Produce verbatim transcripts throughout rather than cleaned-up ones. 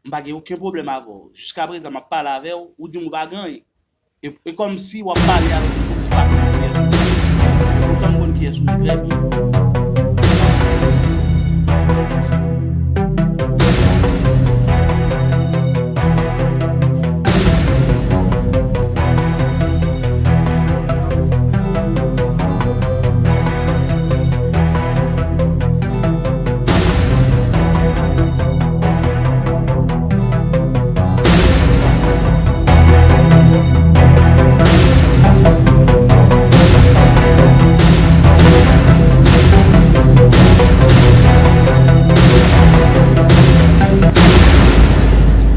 M pa gen okenn pwoblèm avè w. Jiskaprezan, m ap pale avè w, ou di m ou pa gen anyen. E, e kòmsi w ap pale avèk yon moun ki pa konn kiyès ou ye. E poutan m konn kiyès ou ye trè byen.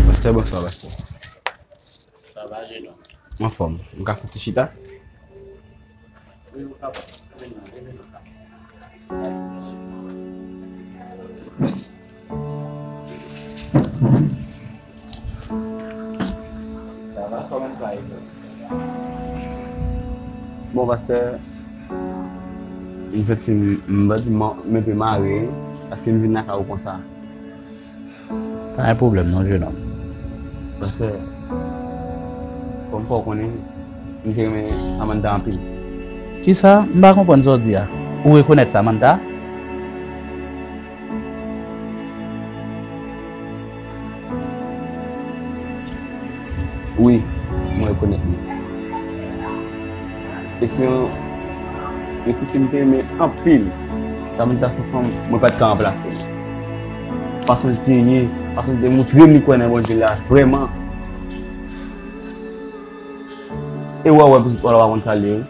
Pastè, bonswa, pastè. Sa va, jenòm? Anfòm. M ka fè ti chita? Wi, ou kapab. Leve non, leve non sa. Sa va? Kòman sa ye? Bon, pastè, m santi m, m santi m, m enpe mare, paske m vin lakay ou konsa. Pa gen pwoblèm non, jenòm. Pastè, kòm fò w konnen, m te renmen Samantha anpil. Kisa? M pa konprann sa w di a. Ou rekonèt Samantha? Wi, mwen rekonèt li. E se yon, yon tifi m te renmen anpil. Samantha se yon fanm mwen pa t ka ranplase. Fason l te ye, fason l te montre m li kwè nan Bondye la, vrèman. E w a wè pitit ou a, w a konn sa l ye, wi.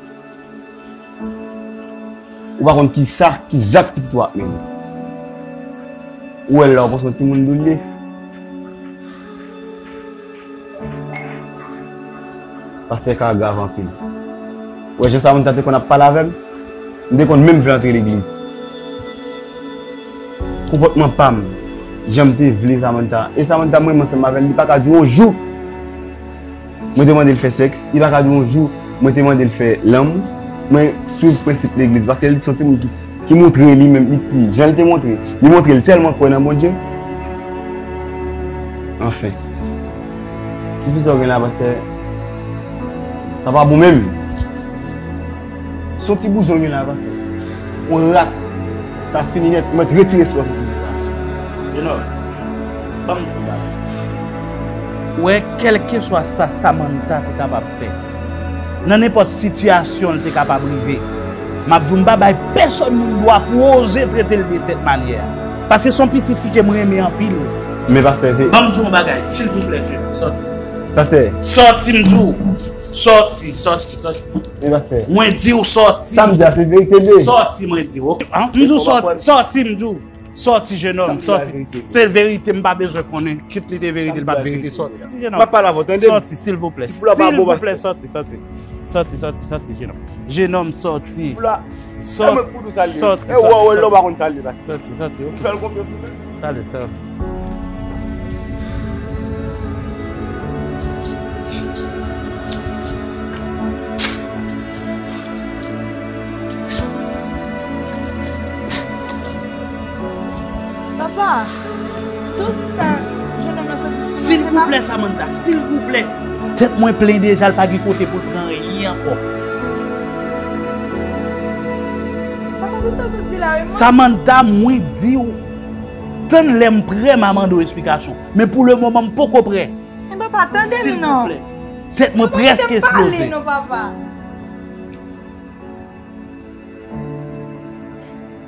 Ou pa konn ki sa, ki zak pitit ou ap mennen. Ou wè l la, ou panse yon timoun doul li ye. Pastè ka grav anpil. Ou wè jan Samantha te konn ap pale avè m, m te konn menm vle antre legliz. Konpòtman pa m, jan m te vle Samantha. E Samantha, mwen renmen ansanm avè l, li pa ka di yon jou mwen te mande l fè sèks, li pa ka di yon jou mwen te mande l fè lanmou. Mwen swiv prensip legliz, paske li se yon timoun ki, ki montre li menm, li di, jan l te montre, li montre l tèlman kwè nan Bondye. Anfen. Tifi sa w gen la, pastè, sa pa bon menm. Se yon ti bouzon w gen la, pastè. Yon rat. Sa fini nèt. Mèt retire espwa sou tifi sa. Jenòm, ban m di w bagay. Ou wè, kèlkeswa sa Samantha te kapab fè, nan nenpòt sitiyasyon l te kapab rive, m ap di w, m pa bay pèsonn moun dwa pou oze trete l de sèt manyè a. Paske se yon pitit fi ke m renmen anpil. Men pastè, se ban m di w yon bagay, silvouplè, Jenòm, sòti. Pastè. Sòti, m di w. Sòti, sòti, sòti. Men pastè. Mwen di w sòti. Sa m di a se verite l ye. Sòti, mwen di w, oke? An? M di w sòti, sòti, m di w. Sòti, jenòm, sòti. Se verite, m pa bezwen konnen. Kit li te verite, li pa t verite, sòti. Jenòm. M ap pale avè w, tande m. Sòti, silvouplè. Silvouplè, sòti, sòti. Sòti, sòti, sòti, jenòm. Jenòm, sòti. Sòti, sòti, sòti. Sòti, sòti, oke. Talè, sa. Papa, tout sa jenòm nan sot di sou mwen, se pa... Silvouplè, Samantha, silvouplè. Tèt mwen plen deja, l pa gen kote pou l pran anyen ankò. Papa, tout sa w sot di la, wi, mwen. Samantha, mwen di w, tann lè m prè, m a mande w esplikasyon. Men pou le moman, m poko prè. Men papa, tande m non. Silvouplè. Tèt mwen prèske eksploze. Papa, kite m pale non, papa.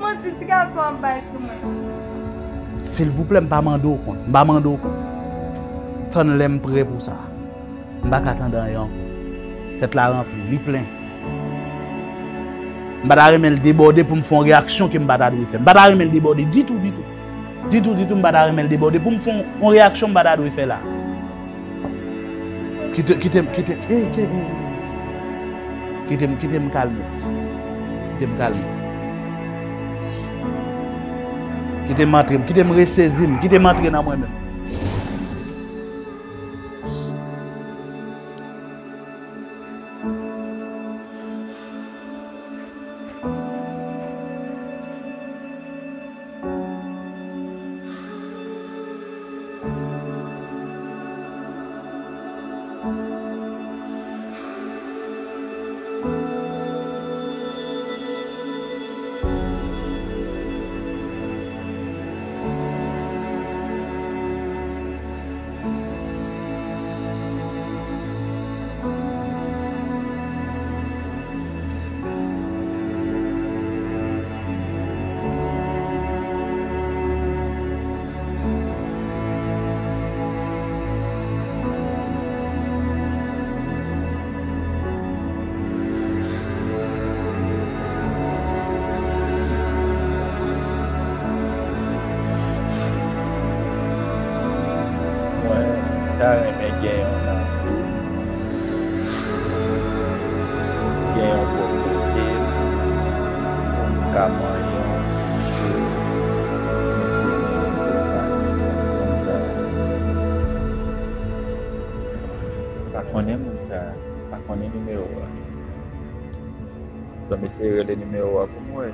Manti ti gason ap bay sou mwen. Silvouplè, m pa mande w kont. M pa mande w kont. Tann lè m prè pou sa. M pa ka tande anyen ankò. Tèt la ranpli, li plen. M pa ta renmen l debòde pou m fè yon reyaksyon ke m pa ta dwe fè. M pa ta renmen l debòde ditou, ditou. Ditou, ditou, m pa ta renmen l debòde pou m fè yon, yon reyaksyon m pa ta dwe fè la. Kite, kite m, kite, eh, ke, eh. Kite m, kite m kalme. Kite m kalme. Kite m antre, kite m resezi m, kite m antre nan mwen menm. Ta renmen gen yon lavi, gen yon bò kote pou m ka manyen yon jou. Mèsi pou pati konsa. M pa konnen moun sa, m pa konnen nimewo a. Ban m eseye rele nimewo a pou m wè.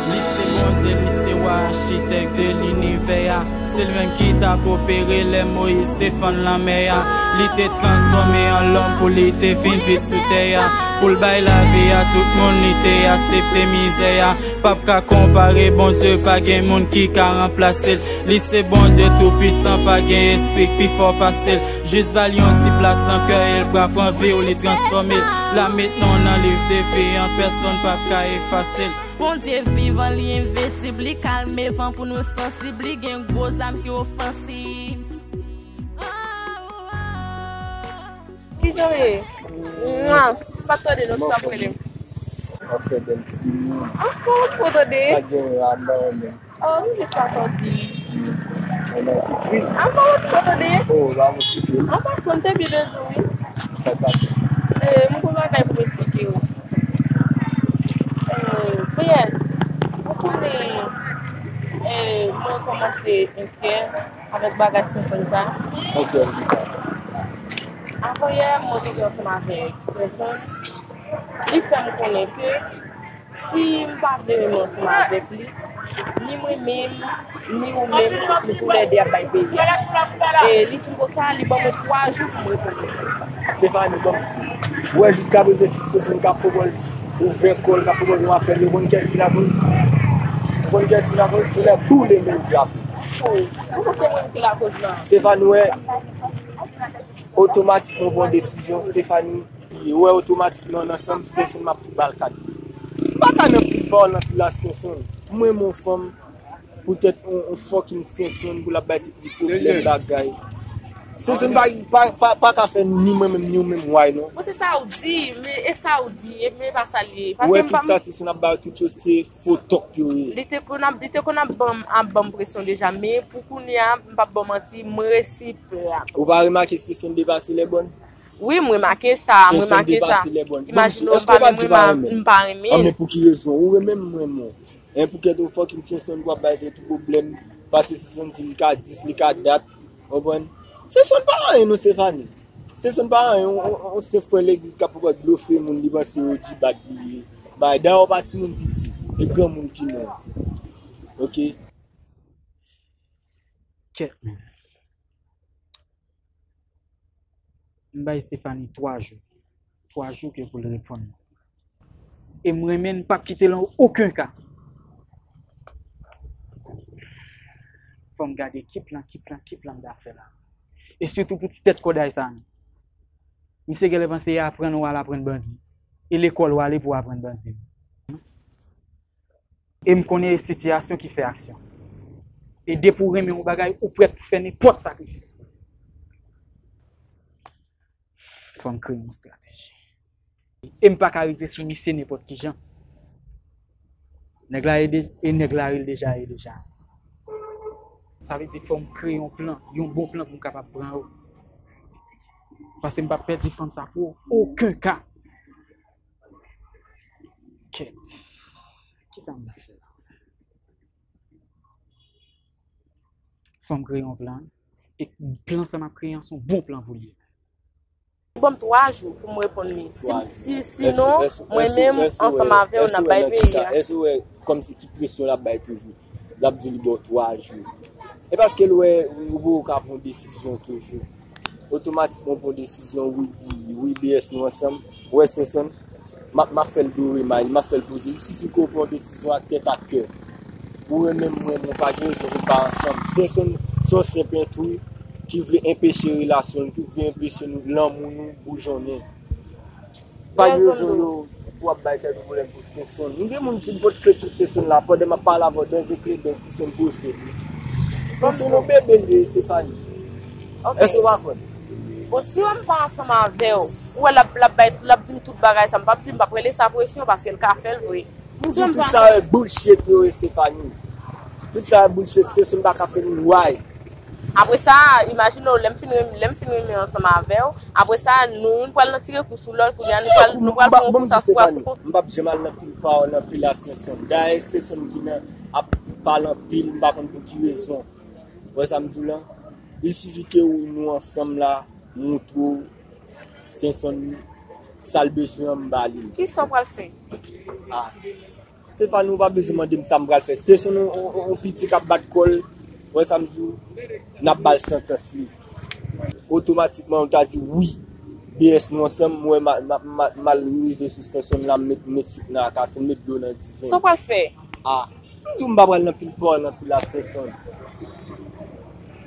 Li se Bondye, li se Wa, achitèk de linivè a. Se li menm ki t ap opere lè Moyiz te fann lanmè a. Li te transfòme an lòm pou li te vin viv sou tè a. Pou l bay lavi a tout moun, li te aksepte mizè a. P ap ka konpare Bondye, pa gen moun ki ka ranplase l. Li se Bondye toupisan, pa gen espri k pi fò pase l. Jis ba l yon ti plas nan kè, e l pral pran vi w, li transfòme l. L ap met non w nan liv de vi an, pèsonn p ap ka efase l. Bondye vivan, li envensib, li kalme van pou nou sansib, li gen gwo zam ki ofansif. Kijan w ye? Mwa. M pa t tande non, sa pou rele m. Anfèt, bèl timoun. Anfòm, ou tande? Sa gen la nan men. Oh, m jis pase w di. Mwen nan kout wi. Anfòm, ou tande? Oh, la mwen kout wi. An pasan, m te byen bezwen w wi. Sa k pase? Eh, m gon bagay pou m esplike w. Eh, P S, ou konnen, eh, mwen kòmanse enkyè avèk bagay Stenson sa. Ok, m di sa. Avan yè, mwen tonbe ansanm avèk Stenson. Li fè m konnen ke si m pa vle renmen ansanm avèk li, ni mwen menm, ni ou menm, nou toulède ap bay peyi a. E li di m konsa, li ban mwen twa jou pou m reponn li. Stephanie, bon, ou wè jiskaprezan si Stenson ka pwopòz ouvè kò l, ka pwopòz yon afè, ou konn kiyès ki lakoz? Ou konn kiyès ki lakoz? Genlè boule menm drapo. Oh, ou panse mwen ki lakoz la? Stephanie, ou wè, otomatikman w pran desizyon, Stephanie, li ye. Ou wè, otomatikman, nan sanm Stenson, m ap tou ba l kat. M pa ka nan pil pawòl nan pil la, Stenson. M renmen yon fanm, poutèt yon, yon fucking Stenson, pou l ap bay tèt li pwoblèm bagay. Stenson pa, pa, pa, pa ka fè ni mwen menm, ni ou menm, why non? Bon, se sa w di, men e sa w di, e men e pa sa l ye. Ou wè, tout sa Stenson ap bay yo, tout yo se fo tòk yo ye. Li te konn ap, li te konn ap ban m, ap ban m presyon deja, men pou kounye a, m p ap ba w manti, mwen resi pè a. Ou pa remake Stenson depase lèbòn? Wi, m remake sa, m remake sa. Imajine w pa menm renmen m, m pa renmen l. An, men pou ki rezon? Ou renmen m, m renmen w. En, poukèt yon fucking Stenson pou ap bay tèt ou pwoblèm, paske Stenson di li ka dis, li ka dat, konprann? Stenson pa anyen non, Stephanie. Stenson pa anyen, yon, yon, yon senp frè legliz k ap pwopòz blofe moun, li panse O G bat li ye. Bay, dayè w pa timoun piti, e granmoun ki non. Ok? Kèt, men. M bay Stephanie twa jou. Twa jou ke pou l reponn mwen. E m renmen n p ap kite l an okenn ka. Fò m gade ki plan, ki plan, ki plan m ta fè la. E sitou pou ti tèt kòday sa a. Misye genlè panse e aprann ou al aprann bandi. E lekòl ou ale pou w aprann bandi. E m konnen e sitiyasyon ki fè aksyon. E depi w renmen yon bagay, ou prèt pou fè nenpòt sakrifis pou li. Fò m kreye yon estrateji. E m pa ka rive sou misye nenpòt ki jan. Nèg la e de-, e nèg la rele deja, e deja. Sa vle di fò m kreye yon plan, yon bon plan pou m kapab pran yo. Paske m p ap pèdi fanm sa pou okenn ka. Kèt. Kisa m pral fè la? Fò m kreye yon plan. E plan sa m ap kreye an, se yon bon plan pou li ye. Ou ban m twa jou pou m reponn li. Si, si, sinon, mwen menm, ansanm avè w, n ap bay peyi a. Èske w wè kòmsi ki presyon l ap bay toujou? L ap di li ba w twa jou. E paske l wè ou poko ka pran desizyon toujou. Otomatikman w pran desizyon, wi, di, wi, B S nou ansanm, ou wè Stenson. M ap, m ap fè l dore may, m ap fè l poze. Il sifi ke w pran yon desizyon ak tèt ak kè. Ou renmen m, mwen renmen w, pa gen rezon pou n pa ansanm. Stenson se yon senp entri ki vle enpeche relasyon l, ki vle enpeche nou, lanmou nou boujonnen. Pa gen rezon yo pou w ap bay tèt ou pwoblèm pou Stenson. M gen moun ki pot kle tout Stenson la, pandan m ap pale avè w, dan je kle dan Stenson posede. Stenson yon bebe l ye, Stephanie. Èske w pa konn? Bon, si w wè m pa ansanm avè w, ou wè l ap, l ap bay, l ap di m tout bagay sa, m p ap di, m p ap rele sa presyon, paske l ka fè l vre. Si tout sa yo bullshit yo, Stephanie. Tout sa yo bullshit, Stenson pa ka fè nou why. Apre sa, imajine w, lè m fin renmen, lè m fin renmen ansanm avè w, apre sa, nou youn pral nan tire kou sou lòt, kounye a nou pral, nou pral pran yon kou sa sou pral sou kou. M p ap janm al nan pil pawòl, nan pil a Stenson. Dayè, Stenson ki nan ap pale anpil, m pa konn pou ki rezon. Ou wè sa m di w lan? Il sifi ke ou, nou ansanm la, montre w Stenson sa l bezwen an, m ba li l. Kisa w pral fè? Ah. Stephanie, ou pa bezwen mande m sa m pral fè. Stenson, on, on, on piti k ap bat kò l, ou wè sa m di w, n ap ba l santans li. Otomatikman, ou ta di, wi, B S nou ansanm, m wè m a, m a, m a, m al rive sou Stenson la, m met, m met sik nan akasen, m met dlo nan diven. Sa w pral fè? Ah. M di w m pa pral nan pil pawòl, nan pil a Stenson.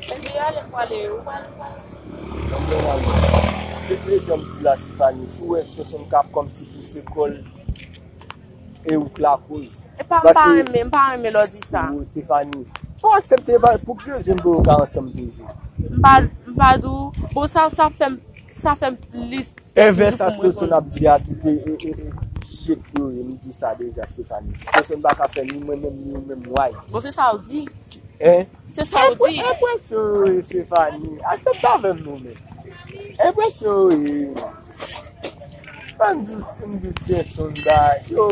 Ebyen, ale m prale, ou prale, ou prale. Ebyen, ale. Se ti jan m di w la, Stephanie, si w wè Stenson k ap kòmsi pouse kò l, e ou k lakoz. E pa, m pa renmen, m pa renmen lè w di sa. Stephanie, fò w aksepte, e pa pou ki rezon nou ka ansanm toujou? M pa, m pa di w, bon, sa, sa fè m, sa fè m plis Envès a Stenson ap di a, tout e, e, e, e, shit yo ye, m di w sa deja, Stephanie. Stenson pa ka fè ni mwen menm, ni ou menm, why? Bon, se sa w di. Hein? Se sa w di. Enpresyon yo ye, Stephanie. Aksepte avè m non, men. Enpresyon yo ye. Ban m di w, m di w Stenson ba, yo.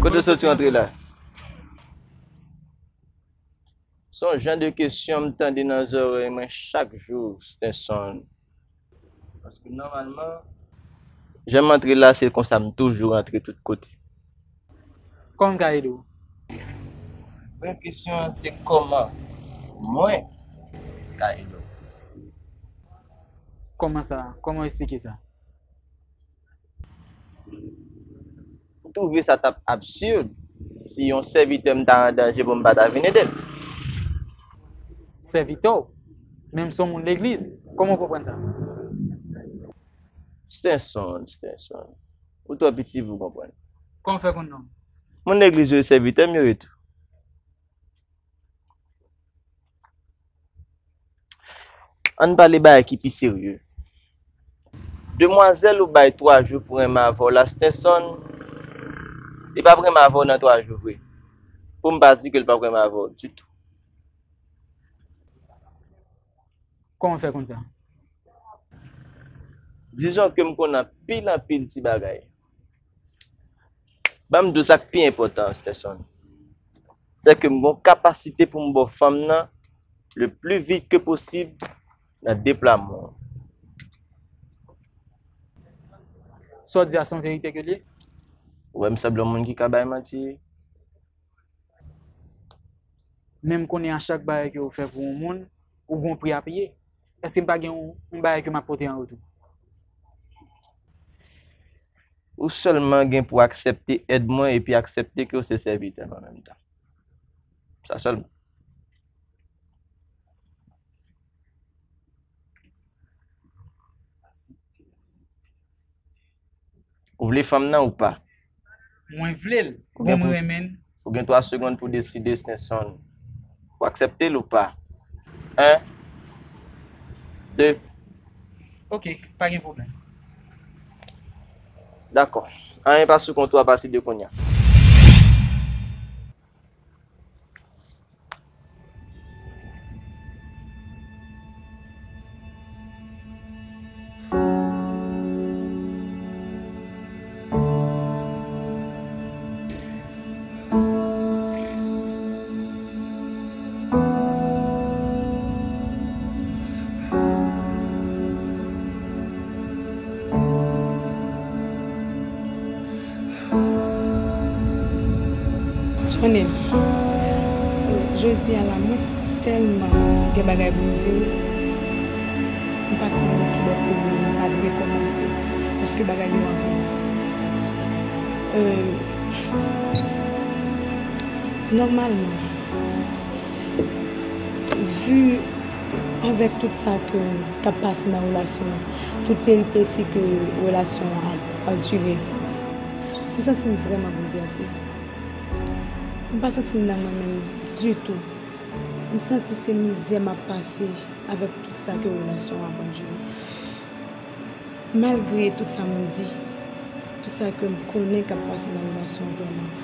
Kote w soti antre la? Se yon jan de kesyon m tande nan zòrèy mwen chak jou, Stenson. Paske nòmalman, jan m antre la, se konsa m toujou rantre tout kote. Kòman m ka ede w? Vrè kesyon an, se kòman mwen ka ede w. Kòman sa? Kòman w eksplike sa? M twouve sa t ap absid si yon sèvitè m ta an danje pou m pa ta vin ede l. Sèvitè w? Men m se yon moun legliz. Kòman w konprann sa? Stenson, Stenson. Ou twò piti pou w konprann. Kòman w fè konn non m? Moun legliz yo, sèvitè m yo ye tou. Ann pale bagay ki pi serye. Demwazèl ou bay twa jou pou renmen avè w la, Stenson, li p ap renmen avè w nan twa jou vre. Pou m pa di ke l p ap renmen avè w ditou. Kòman w fè konn sa? Dizon ke m konn anpil, anpil ti bagay. Ban m di w sa k pi enpòtan, Stenson. Se ke m gen yon kapasite pou m ba w fanm nan le pli vit ke posib nan deplwaman w. Sa w di a se yon verite ke l ye? Ou wè m sanble yon moun ki ka bay manti? Men m konnen a chak bagay ke w fè pou yon moun, ou gen yon pri a peye. Èske m pa gen yon, yon bagay ke m ap pote an retou? Ou sèlman gen pou aksepte èd mwen epi aksepte ke w se sèvitè m an menm tan. Sa sèlman. Ou vle fanm nan ou pa? Mwen vle l. Ou gen pou, mwen renmen l. Ou gen twa segonn pou deside, Stenson. Ou aksepte l ou pa? En, de. Ok, pa gen pwoblèm. Dakò. Anyen pa sou kont ou apati de kounye a. Johnny, jodi a la, mwen tèlman gen bagay pou m di w. M pa konn kilè ke m ta dwe kòmanse, paske bagay yo anpil. Euh, nòmalman, vi Avèk tout sa ke, k ap pase nan relasyon an, tout peripesi ke relasyon an ap andire, m santi m vrèman boulvèse. M pa santi m nan mwen menm ditou. M santi se mizè m ap pase avèk tout sa ke relasyon an ap andire. Malgre tout sa moun di, tout sa ke m konnen k ap pase nan relasyon an vrèman,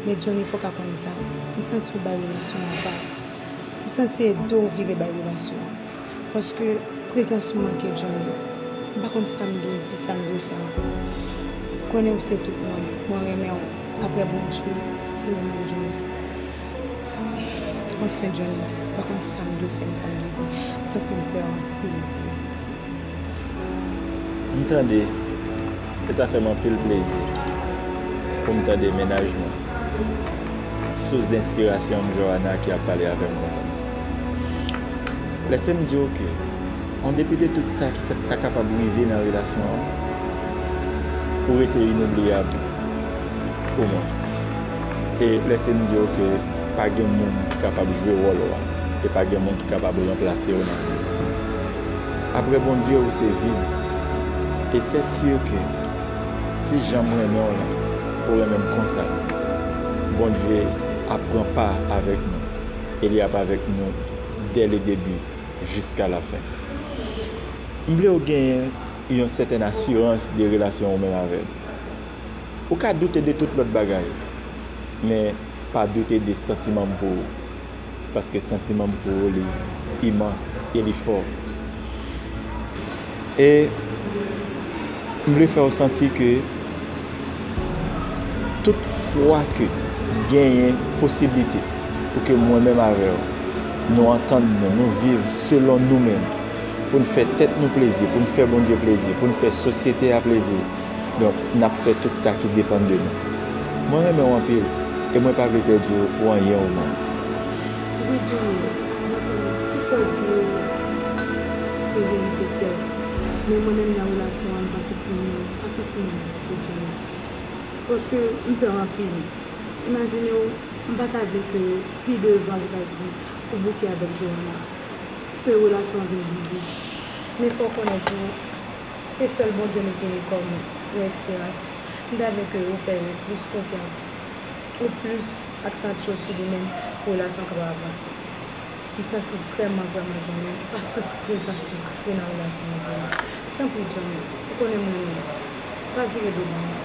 men Johnny, fò w ka konnen sa, m santi w bay relasyon an va. M santi se do w vire bay relasyon an. Paske prezans ou manke Johnny. M pa konn sa m dwe di, sa m dwe fè ankò. Konnen w se tout mwen. Mwen renmen w. Apre Bondye, se ou menm Johnny. Anfen, Johnny, m pa konn sa m dwe fè ni sa m dwe di. M santi m pè anpil, anpil. M tande, e sa fè m anpil plezi pou m tande mennaj mwen, sous de enspirasyon m, Johanna, ki ap pale avè m konsa. Lèse m di w ke an depi de tout sa ki ta, ta kapab rive nan relasyon an, ou rete inoubliyab pou mwen. E lèse m di w ke pa gen moun ki kapab jwe wòl ou a, e pa gen moun ki kapab ranplase w nan vi m. Apre Bondye, ou se vi m. E se si ke si jan m renmen w lan, ou renmen m konsa, Bondye ap pran pa avèk nou, e li ap avèk nou dès le début, jiska lafen. M vle w genyen yon sètèn asirans de relasyon ou menm avè m. Ou ka doute de tout lòt bagay, men pa doute de santiman m pou ou, paske santiman m pou ou li imans e li fò. E m vle fè w santi ke tout fwa ke genyen posiblite pou ke mwen menm avè w, nou antann nou, nou viv selon nou menm, pou n fè tèt nou plezi, pou n fè Bondye plezi, pou n fè sosyete a plezi. Donk, n ap fè tout sa ki depann de nou. Mwen renmen w anpil, e mwen pa vle pèdi w pou anyen o mond. Wi, Johnny, mwen konnen tout sa w di yo, se verite, sèt. Men mwen menm nan relasyon an, m pa santi m, m pa santi m egziste, Johnny. Paske m pè anpil. Imajine w, m pa ta vle ke pi devan, pou ta di, ou bouke avèk Johanna, ke relasyon an vin brize. Men fò w konnen tou, se sèl Bondye nou genyen kòm yon esperans. M ta vle ke ou fè li plis konfyans, ou plis aksantye w sou li menm, pou relasyon an kapab avanse. M santi vrèman, vrèman Johnny, m pa santi prezans ou vre nan relasyon an vrèman. Tanpri Johnny, ou konnen m renmen w. Pa vire do ban mwen.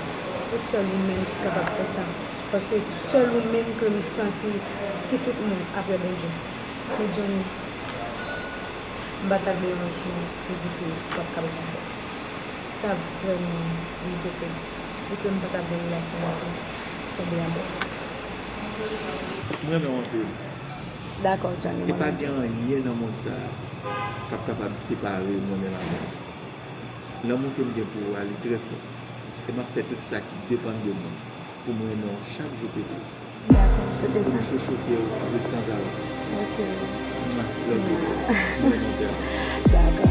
Se sèl ou menm ki kapab fè sa. Paske sèl ou menm ke m santi ki tout mwen apre Bondye. Men Johnny, m pa ta vle yon jou ou di ke w ap kapab ankò. Sa vrèman brize kè m. Pou ke m pa ta vle relasyon an tonbe an bès. M renmen w anpil. Dakò, Johnny, mwen menm tou. E pa gen anyen nan mond sa a k ap kapab separe mwen menm avè w. Lanmou ke m gen pou ou a, li trè fò. E m ap fè tout sa ki depann de mwen pou m renmen w chak jou pi plis. Dakò, m swete sa. Pou m chouchoute w de tanzantan. Ok. Mwa, love you. Dakò.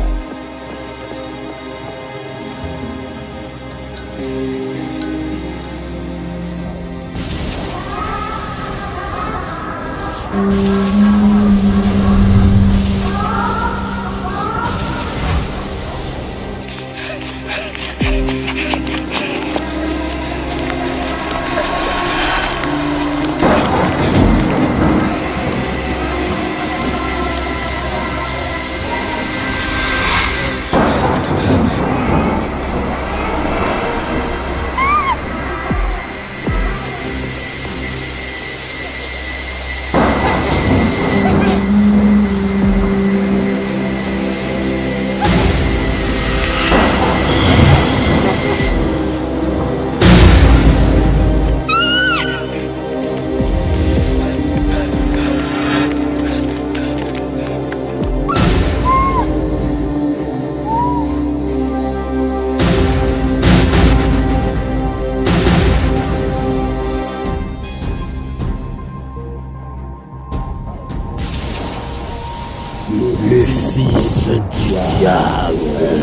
Le fils du diable.